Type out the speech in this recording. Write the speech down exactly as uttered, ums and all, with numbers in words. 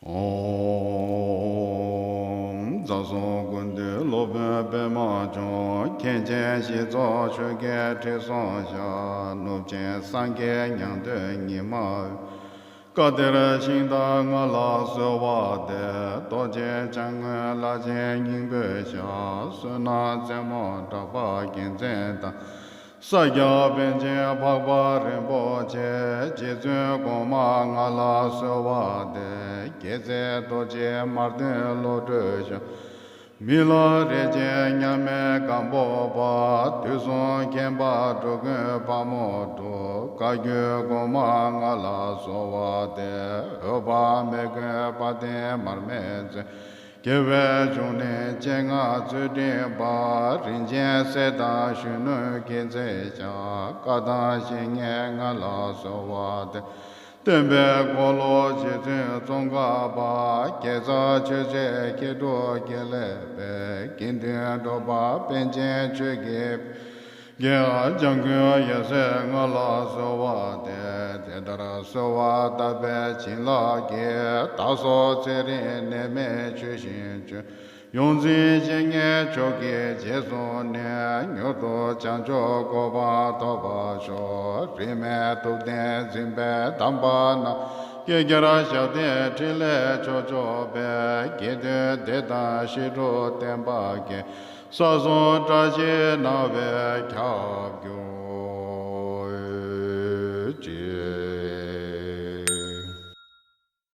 ཨོམ། རྩ་གསུམ་ཀུན་འདུས་སློབ་དཔོན་པདྨ་འབྱུང་། མཁན་ཆེན་ཞི་ཚོགས་ཆོས་ཀྱི་ཁྲི་སྲོང་ཤར། ནུབ་ཆེན་སངས་རྒྱས་ཉང་སྟོད་ཉི་མ་འོད། བཀའ་གཏེར་ཤིང་རྟ་ང་ལ་གསོལ་བ་འདེབས། རྡོ་རྗེ་འཆང་དངོས་ལྷ་ཆེན་སྙིང་པོའི་ཞབས། བསོད་ནམས་རྩེ་མོ་གྲགས་པ་རྒྱལ་མཚན་དང་། ས་སྐྱ་པཎ་ཆེན་འཕགས་པ་རིན་པོ་ཆེ། རྗེ་བཙུན་གོང་མ་ང་ལ་གསོལ་བ་འདེབས། རྒྱལ་སྲས་རྡོ་རྗེ་དམར་སྟོན་བློ་གྲོས་ཞབས། མི་ལ་རས་ཆེན་མཉམ་མེད་སྒམ་པོ་པ། དུས་གསུམ་མཁྱེན་པ་འགྲོ་ཀུན་དཔའ་མོ་འགྲུབ། བཀའ་བརྒྱུད་གོང་མ་ང་ལ་གསོལ་བ་འདེབས། འོད་དཔག་མེད་མགོན་དཔལ་ལྡན་མར་མེ་མཛད། རྒྱལ་བའི་བཞུགས་གནས་སྤྱན་སྔར་ཚུལ་ཁྲིམས་པ། རིན་ཆེན་གསེར་དང་གཞོན་ནུ་སྐྱེད་ཚལ་ཞབས། བཀའ་དང་བཤེས་གཉེན་ང་ལ་གསོལ་བ་འདེབས། སྟོན་པའི་འཁོར་ལོ་རྗེ་བཙུན་ཙོང་ཁ་པ། དགེ་རྩ་ཆོས་འཆད་མཁས་གྲུབ་དགེ་ལེགས་དཔལ། དགེ་འདུན་གྲུབ་པ་པཎ་ཆེན་ཆོས་ཀྱི་དགེ། འཇམ་མགོན་ཡབ་སྲས་ང་ལ་གསོལ་བ་འདེབས། དེ་ལྟར་གསོལ་བ་བཏབ་པས་བྱིན་རླབས་ཀྱིས། བདག་སོགས་ཚེ་རིང་ནད་མེད་ཆོས་བཞིན་སྤྱོད། ཡོངས་འཛིན་བཤེས་གཉེན་མཆོག་གི་རྗེས་བཟུང་ནས། མྱུར་དུ་བྱང་ཆུབ་གོ་འཕང་ཐོབ་པར་ཤོག། རིས་མེད་ཐུབ་བསྟན་འཛིན་པའི་དམ་པ་རྣམས། བསྐལ་བརྒྱར་ཞབས་བརྟན་ཕྲིན་ལས་མཆོག་སྐྱོང་བའི། དགེ་འདུན་སྡེ་དང་བཤད་སྒྲུབ་བསྟན་པ་རྒྱས། ས་གསུམ་བཀྲ་ཤིས་སྣང་བས་ཁྱབ་གྱུར།